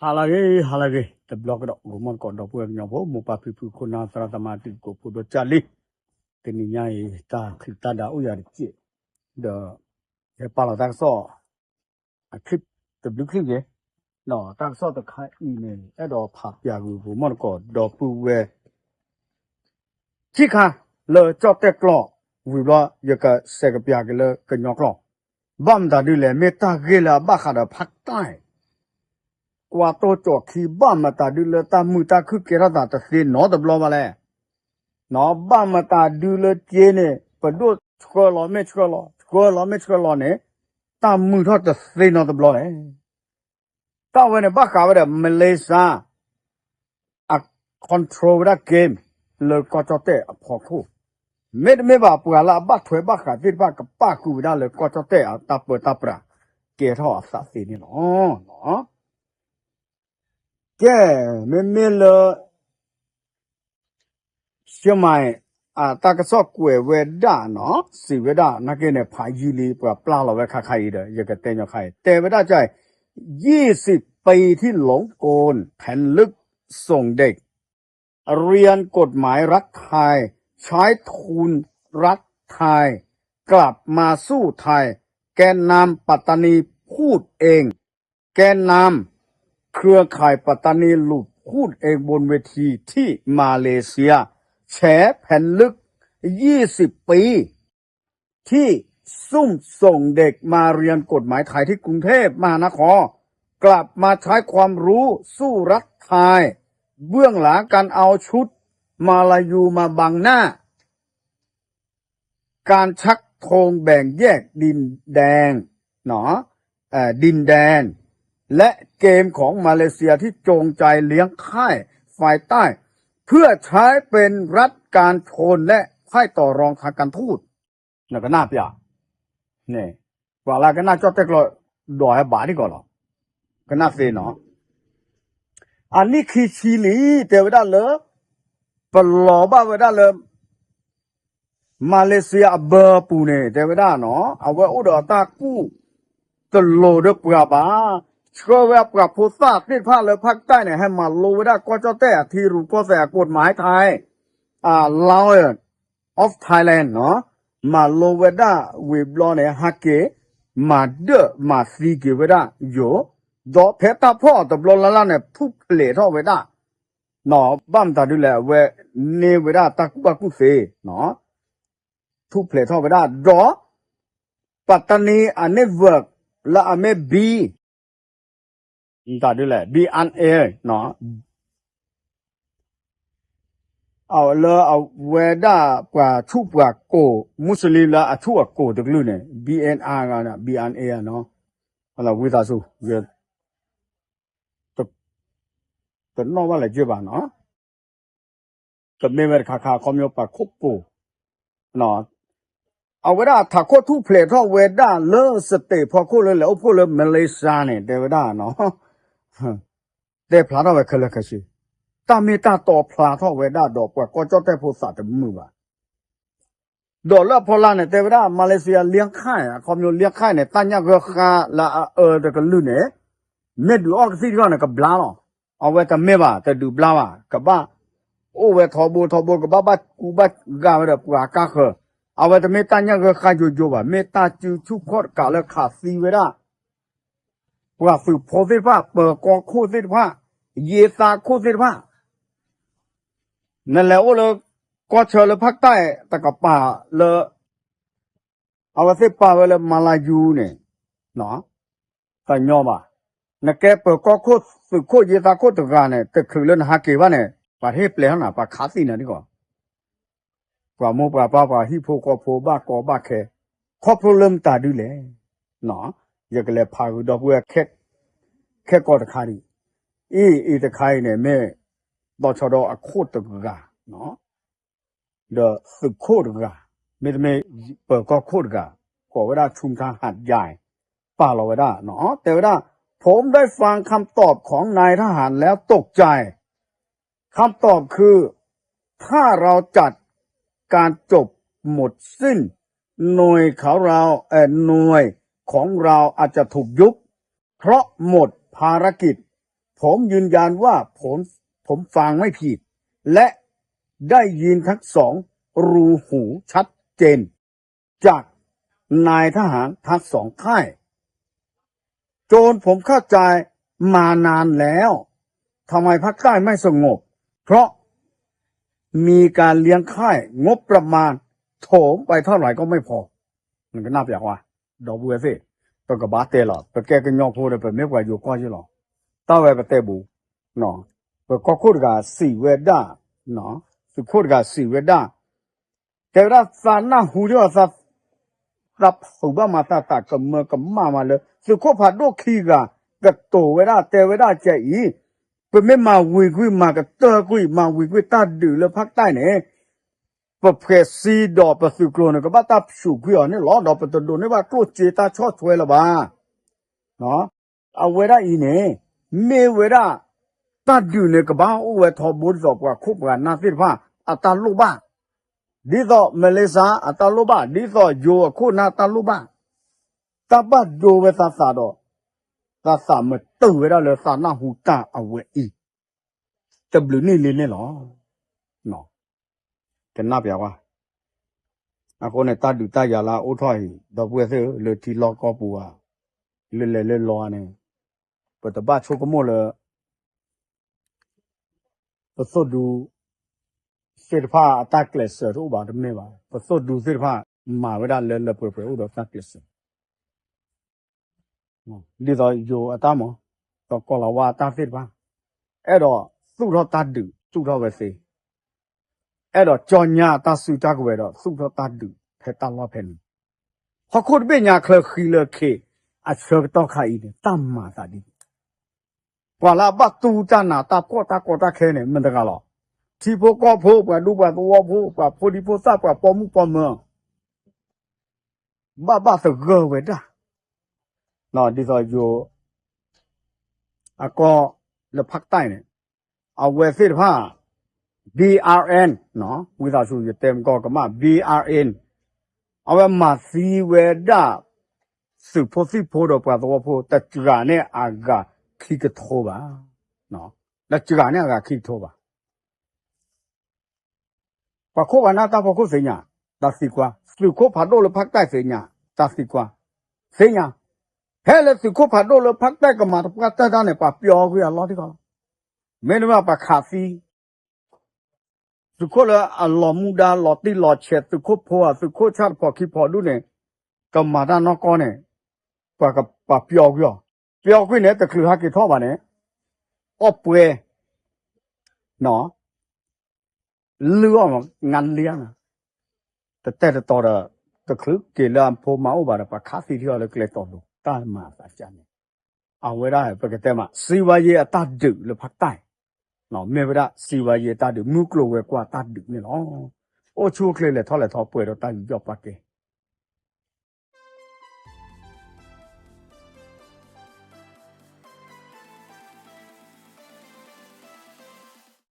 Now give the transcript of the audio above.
ဟါလၢအဂ့ၤ ဟါလၢအဂ့ၤ တဘျီကဒီး ဂီၤမီၢ်တကိး ဒီပုၢ်ဝဲၢ်ကညီဖိ မိၢ်ပၢ်ဖံဖု ခိၣ်နၢ် သရၣ်သမါ တံၤသကိးဖိ ဒီးကၢ်လံ, တနံၤညါအံၤ တၢ်ချံးတၢ်ဒါအိၣ်ယၤတစဲး, ဒီး ယဟဲပာ်လီၤတၢ်ကစီၣ် အချံး တဘျုးချံးက့ၤ, တၢ်ကစီၣ်တခါအံၤန့ၣ် အဲၣ်ဒိးဖးပၠးဂုာ် ဂီၤမီၢ်တကိး ဒီပုၢ်ဝဲၢ် ခံခါ လၢကၠီၣ်တဲၣ်ကျိာ်ဝံၤဘျီ ယကစဲးကပၠးက့ၤလၢကညီကျိာ်, ဘၣ်မတၤဒုလဲၣ် မ့ၢ်တၢ်ဂ့ၢ်လၢအဘၣ်ဃးဒီးဖးတၢ် ကွၢ်တိၢ်ကၠီၣ်ခံ ဘၣ်မတၤဒုလၢတၢ်မုာ်တၢ်ခုၣ်ကဲထီၣ်သးတသ့နီတဘျီဘၣ်လဲၣ်, ဘၣ်မတၤဒုလၢက့န့ၣ် ပဒိၣ်ဆှၢလီၤမ့ၢ်ဆှၢလီၤ ဆှၢလီၤမ့ၢ်ဆှၢလီၤန့ၣ် တၢ်မုာ်ထီၣ်တသ့နီတဘျီလဲၣ် တၢ်ဝဲန့ၣ် ဘၣ်ဃးဝဲဒီး Malaysia အ control ဝဲဒၣ် game လၢကီၢ်ကၠီၣ်တဲၣ်အဖီခိၣ်, မ့တမ့ၢ်ဘၣ် ပှၤလၢအဘၣ်ထွဲဘၣ်ဃးသ့ၣ်တဖၣ် ကပၣ်ဃုာ်ဝဲဒၣ်လၢကီၢ်ကၠီၣ်တဲၣ်အတၢ်ပၢတၢ်ပြး ကဲထီၣ်အသးသ့န့ၣ်လီၤ. ကဲ, မ့မ့ၢ်လၢ ရှမၤအတၢ်ကစီၣ်ကွဲးဝဲဒၣ်နီၤ စံးဝဲဒၣ် နာ်က့န့ၣ် ဖးယံာ်လံ ပှၤပျၢ်လီၤဝဲခါခါအံၤဒီး ယကတဲညီခါအံၤ တဲဝဲဒၣ်ကၢ် ยี่สิบปีที่หลงกล แผนลึกส่งเด็กเรียนกฎหมายรัฐไทย ใช้ทุนรัฐไทย กลับมาสู้ไทย แกนนำปัตตานีพูดเอง แกนนำเครือข่ายปัตตานีหลุดพูดเองบนเวทีที่มาเลเซีย แฉแผนลึก ยี่สิบปี ที่ซุ่มส่งเด็กมาเรียนกฎหมายไทยที่กรุงเทพมหานคร กลับมาใช้ความรู้สู้รัฐไทย เบื้องหลังการเอาชุดมาลายูมาบังหน้า การชักธงแบ่งแยกดินแดง เนาะ เอ่อ ดินแดน และเกมของมาเลเซียที่จงใจเลี้ยงค่าย ภายใต้ เพื่อใช้เป็นรัฐการชนและไพ่ต่อรองทางการทูต နကနၣ်ပျၢ်, န့ၣ် ပှၤလၢကနၣ်ကၠီၣ်တဲၣ်ကျိာ် ဒိးဟဲဘၣ်ဒံကီးလီၤ, ကနၣ်သ့နီၤ, အနံၣ်ခံဆံလံ တဲဝဲဒၣ်လၢ ပလီၤဘၣ်ဝဲဒၣ်လၢ မၤလ့းစယၤအဘၢပူၤန့ၣ် တဲဝဲဒၣ်နီၤ အဝဲအိၣ်ဒီးအတၢ်ကူၣ်တလိၤဒီးပှၤဘၣ်, ဆှၢဝဲပှၤဖိသၣ်သ့ၣ်တဖၣ်လၢဖးကတၢၢ်န့ၣ် ဟဲမၤလိဝဲဒၣ်ကီၢ်ကၠီၣ်တဲၣ်အထံရူၢ်ကီၢ်သဲးအ กฎหมายไทย အ law of Thailand နီၤ, မၤလိဝဲဒၣ်ဝံၤဘျီန့ၣ် ဟဲက့ၤ မၤဒၢၣ်မၤသံက့ၤဝဲဒၣ်ယိာ်, ဒီးဖဲတၢ်ဖီၣ်အီၤတဘျီလၢ်လၢ်န့ၣ် ထူၣ်ဖျဲးထီၣ်ဝဲဒၣ် ဘၣ်မတၤဒ်လဲၣ် အဝဲန့ၢ်ဝဲဒၣ်တၢ်ကူၣ်ဘၣ်ကူၣ်သ့, ထူၣ်ဖျဲးထီၣ်ဝဲဒၣ် ဒီး ပတနံၤအ network လၢအမ့ၢ် B မတၤဒ်လဲၣ် B N A လၢအဝဲဒၣ်ပှၤဆူၣ်ပှၤကိၢ် မူစလ့လၢအဆူၣ်အကိၢ်တကလုာ်န့ၣ် B N R B N A နီၤ, ဝံသးစူၤ တနီၣ်ဘၣ်လဲၤကၢဘၣ်နီၤ, ကမ့ၢ်ဝဲတခါခါ အခီပညီပှၤခိၣ်ပိၤ အဝဲဒၣ်ထးခိၣ်ထူၣ်ဖျဲးထီၣ်ဝဲဒၣ်လၢ state ဖီခိၣ်လၢလဲၤအိၣ်ဖှိၣ်လၢ Malaysia န့ၣ် တဲဝဲဒၣ်နီၤ, တဲဖျါထီၣ်ဝဲခဲလၢာ်ခဲဆ့, တၢ်မ့ၢ်တၢ်တီဖျါထီၣ်ဝဲဒၣ်ဒီးပှၤကီၢ်ကၠီၣ်တဲၣ်ဖိသးတမုာ်ဘၣ် ဒီးလၢအဖီလာ်န့ၣ် တဲဝဲဒၣ် မၤလ့းစယၤ လံခၢၣ်အခီပညီ လံခၢၣ်န့ၣ် တၢ်ညၣ်ဂၢၢ်ဃါလၢအအၢတကလုာ်န့ၣ် မ့ၢ်ဒုးအီၣ်ကသံၣ်တခီန့ၣ် ကဘျါလီၤ. အဝဲတမ့ၢ်ဘၣ် တဒုးဘျါဘၣ် ကဘၣ်အိၣ်ဝဲထီဘိထီဘိ ကဘၣ်ဘၣ်ကူဘၣ်ဂာ်ဝဲဒီးပှၤကါဃၢၤ, အဝဲတမ့ၢ်တၢ်ညၣ်ဂၢၢ်ဃါယိယိဘၣ် မ့ၢ်တၢ်စုဆူၣ်ခီၣ်တကးလၢခးသံဝဲဒၣ် ပှၤသုးဖိသ့ၣ်တဖၣ် ပၢၤကီၢ်ခိၣ်သ့ၣ်တဖၣ် ယ့သးခိၣ်သ့ၣ်တဖၣ် နလဲၤအိၣ်လၢ ကီၢ်ဆၢလၢဖးကတၢၢ်တကပၤလၢ အဝဲသ့ၣ်ပာ်ဝဲလၢမၤလၤယူၤန့ၣ် တညီဘၣ်. နကဲပၢၤကီၢ်ခိၣ်သုးခိၣ်ယ့သးခိၣ်တဂၤန့ၣ် တချုးလၢနဟးက့ၤဘၣ်န့ၣ် ပှၤတဟ့ၣ်ပျဲထီၣ်နၤ ပှၤခးသံနၤဒ်ကီး ပှၤမိၢ်ပှၤပၢ်ပှၤဟံၣ်ဖိဃီဖိဘၣ်ကီဘၣ်ခဲ ခီဖျိလၢမတၤဒ်လဲၣ်. ယကလဲၤဖးဂုာ်ဒီပုၢ်ဝဲၢ် ခဲကီၢ်တခါဒံး, အံၤအံၤတခါအံၤန့ၣ် မ့ၢ်တီၤဆီဒီအခိၣ်တဂၤ ဒီးသုးခိၣ်တဂၤ, မ့တမ့ၢ်ပၢၤကီၢ်ခိၣ်တဂၤ, ကိးဝဲဒၣ် ชุมทหารใหญ่ ပာ်လီၤဝဲဒၣ် တဲဝဲဒၣ် ผมได้ฟังคำตอบของนายทหารแล้วตกใจ คำตอบคือ ถ้าเราจัดการจบหมดสิ้น หน่วยของเรา เอ่อ หน่วยของเราอาจจะถูกยุบ เพราะหมดภารกิจ ผมยืนยันว่าผมผมฟังไม่ผิด และได้ยินทั้งสองรูหูชัดเจน จากนายทหารทั้งสองค่าย จนผมเข้าใจมานานแล้ว ทำไมภาคใต้ไม่สงบ เพราะมีการเลี้ยงค่าย งบประมาณโถมไปเท่าไหร่ก็ไม่พอ နကနၢ်ပၢၢ်ကွၢ် ဒီပုၢ်ဝဲၢ်သ့ၣ်, ပကဘၣ်တဲလီၤ, ပကဲကညီဖိဒီး ပမ့ၢ်ပှၤယိၤကီၢ်ယ့ၢ်လီၤ. တၢ်ဝဲပတဲဘူး, ပကီၢ်ခိၣ်တဂၤစံးဝဲဒၣ်, သုးခိၣ်တဂၤစံးဝဲဒၣ်, တဲဝဲဒၣ်သးနၢ်ဟူဒီး သးဖုးဘၣ်မး သးသးကမၢကမၣ်မးလၢ သုးခိၣ်ဖးဒိၣ်ခံဂၤ ကတိၤဝဲဒၣ်တဲဝဲဒၣ်ကဲအံၤ, ပမ့ၢ်မၤဝံၤကွံာ် မၤကတၢၢ်ကွံာ် မၤဝံၤကွံာ်တၢ်ဒုးလၢဖးကတၢ်န့ၣ် ပဖှဲးစံဒီးပသုးကျိၤန့ၣ် ကဘၣ်တၢ်ဆူးကွံာ်အီၤန့ၣ်လီၤ. ဒီးပတဒိးန့ၢ်ဘၣ်ကျိၣ်စ့တၢ်ဆီၣ်ထွဲလၢၤဘၣ်. အဝဲဒၣ်အံၤန့ၣ် မ့ၢ်ဝဲဒၣ် တၢ်ဒုးန့ၣ် ကဘၣ်အိၣ်ဝဲထီဘိဒ်သိးပှၤခိၣ်ပှၤနၢ်သ့ၣ်တဖၣ် အတၢ်လိၣ်ဘၣ်, ဒ်သိး Malaysia အတၢ်လိၣ်ဘၣ်, ဒ်သိးယိၤအခိၣ်နၢ်တၢ်လိၣ်ဘၣ်, တၢ်ဘၣ်ဒိဝဲသးသးဒီး သးသးမတုာ်ဝဲဒၣ်လၢသးနၢ်ဟူတၢ်အဝဲအံၤ တဘျုးနံၣ်လံန့ၣ်လီၤ. ကနၢ်ပၢၢ်ကွၢ်, အဃိန့ၣ် တၢ်ဒုးတၢ်ယၤလၢအအိၣ်ထီၣ်အံၤ ဒီပုၢ်ဝဲၢ်သ့ၣ်ဧၢ လၢထံလီၢ်ကီၢ်ပူၤဧါ, လၢလဲၤလၢလီဧါန့ၣ် ပတဘၣ်ဆိကမိၣ်လၢ ပသိၣ်ဒူသ့ၣ်တဖၣ်အတၢ်ကျဲးစၢးတအိၣ်ဘၣ်တမ့ၢ်ဘၣ်. ပသိၣ်ဒူသ့ၣ်တဖၣ် မၤဝဲဒၣ်လၢလၢပှဲၤပှဲၤအိၣ်ဒီးတၢ်ကျဲးစၢး ဒ်သိးယိၤအတၢ်မၤ, ဒီးကီၢ်လၤဝါအတၢ်သ့ၣ်တဖၣ်, အဲၣ်ဒိးသူၣ်ထီၣ်တၢ်ဒုး သူၣ်ထီၣ်ဝဲသ့, အဲၣ်ဒိးကၠီညါအတၢ်စုတၢ်ကဝဲၤဒီး သူၣ်ထီၣ်တၢ်ဒုးဖဲတၢ်လီၢ်ဖဲန့ၣ်, ဟီၣ်ခိၣ်တဘ့ၣ်ညါချၢဃံလၢခ့ အဆၢကတီၢ်ခါအံၤန့ၣ် တၢ်မၤသးဒ် ပှၤလၢအဘၣ်တူၢ်တၢ်နးတၢ်ဖှီၣ်တၢ်ကီတၢ်ခဲန့ၣ် မတၤတဂၤလီၤ. ထံဖိကီၢ်ဖိ ပှၤဒူပှၤသဝီဖိ ပှၤဖိဒံဖိသၣ် ပှၤပိာ်မုၣ်ပိာ်မၢၤ ဘၣ်ဘၣ်သဂၢၢ်ဝဲဒၣ်, ဒ်သိးယိၤ အကီၢ်လၢဖးကတၢ်န့ၣ် အဝဲသ့ၣ်တဖၣ် BRN ဝံသးစူၤ ယတဲမကီၢ်ကမၣ် BRN အဝဲမၤသံဝဲဒၣ် သုးဖိသံၣ်ဖိဒီးပှၤသဝီဖိ တစှၤန့ၢ်အဂၤခံကထိဘၣ်, တစှၤန့ၢ်အဂၤခံကထိဘၣ်. ပှၤခိၣ်ပှၤနၢ်တၢ်ဖီခိၣ်သ့ၣ်ညါ တၢ်သံကွၢ်, သုးခိၣ်ဖးဒိၣ်လၢဖးကတၢ်သ့ၣ်ညါ တၢ်သံကွၢ်, သ့ၣ်ညါ, ဖဲလၢသုးခိၣ်ဖးဒိၣ်လၢဖးကတၢ်ကမၤတပှၢ်တၢၢ်တၢ်န့ၣ် ပှၤပျီကွံာ်အလီၢ်ထံကီၢ်လီၤ. မ့တမ့ၢ်ပှၤခးသံ သုးခိၣ်လၢအလီၤမူဒါလီၤတံၢ်လီၤဆဲး သုးခိၣ်ဖိဧါ သုးခိၣ်ဆၣ်တဖီၣ်ခံဖီၣ်ဒူၣ်န့ၣ် ကမၤတၢ်နီၢ်ကီၢ်န့ၣ် ပှၤပျီကွံာ်အီၤ, ပျီကွံာ်န့ၣ် တချုးဟဲက့ၤထီၣ်ဘၣ်န့ၣ် အီၣ်ပှဲၤ လုၢ်အီၣ် ငါလံနၤ, တတဲတတီၤဒီး တချုးက့ၤလၢအဖိမါအိၣ်ဘၣ်ဒီး ပှၤခးသံထံအီၤလၢကျဲတီၤလိၤ တၢ်မၤအသးကၢ်န့ၣ်, အဝဲဒၣ်ပကတဲမး စီးပွားရေးအတၢ်ဒုးလၢဖးကတၢ် မ့ၢ်ဝဲဒၣ် စီးပွားရေးအတၢ်ဒုး မုၢ်ကျိၤဝဲၤကွာ်အတၢ်ဒုးန့ၣ်လီၤ. အိၣ်ဆူၣ်အိၣ်ချ့လဲၤထီၣ်လဲၤထီပှဲၤဒီးတၢ်ယူးယီၣ်ပာ်ကဲ